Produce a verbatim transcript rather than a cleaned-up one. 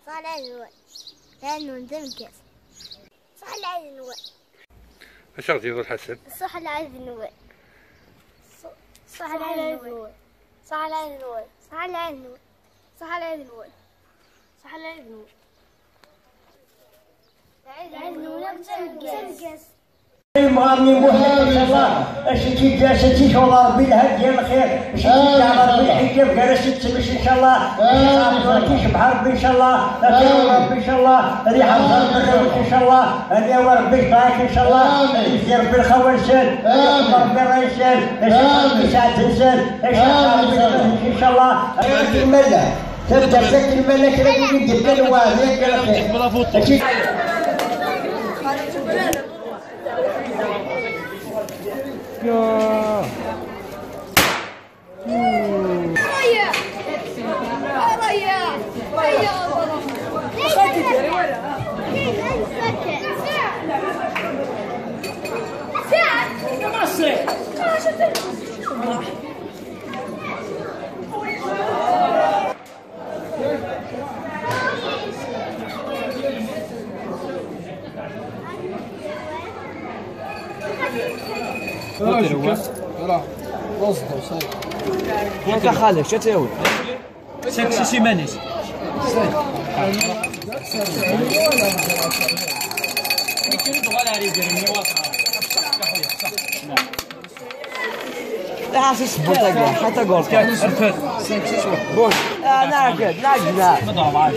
Ṣṣeḥ lɛid-nwen. Lɛid-nwen d ameggaz. Ṣṣeḥ lɛid-nwen. Acu aɣ-d-yewwi Ḥasan? Ṣṣeḥ lɛid-nwen. Ṣṣeḥ lɛid-nwen. Ṣṣeḥ lɛid-nwen. Ṣṣeḥ lɛid-nwen. Ṣṣeḥ lɛid-nwen. Ṣṣeḥ lɛid-nwen. Lɛid-nwen akk d tameggaz. Imɣaren n Muḥend, إن شاء الله. Acu i k-id-, acu i k-id-yawi Ṛebbi lhadi n lxir. Acu i k-id-yawi Ṛebbi lḥikam, gar-asen ttmec, إن شاء الله. Acu i k-icebḥ Ṛebbi, إن شاء الله. Acu i Ṛebbi, إن شاء الله. Ad iḥfeḍ Ṛebbi, إن شاء الله. Ad yawi Ṛebbi ccḍeḥ-ik, إن شاء الله. Ad yezzi Ṛebbi lxawa-nsen. Ad iḥfeḍ Ṛebbi ṛṛay-nsen. Ad iḥfeḍ Ṛebbi sseɛd-nsen. Ad iḥfeḍ Ṛebbi, إن شاء الله. Ad iḥfeḍ Ṛebbi. Taddart akken ma llan kra n wid yellan weɛdi akken. Anta xalek, anta yawi? Saks iman-is. Ḥaṣi ssebbat agi, ḥatta gol. Bon, ah, nagad, nagad.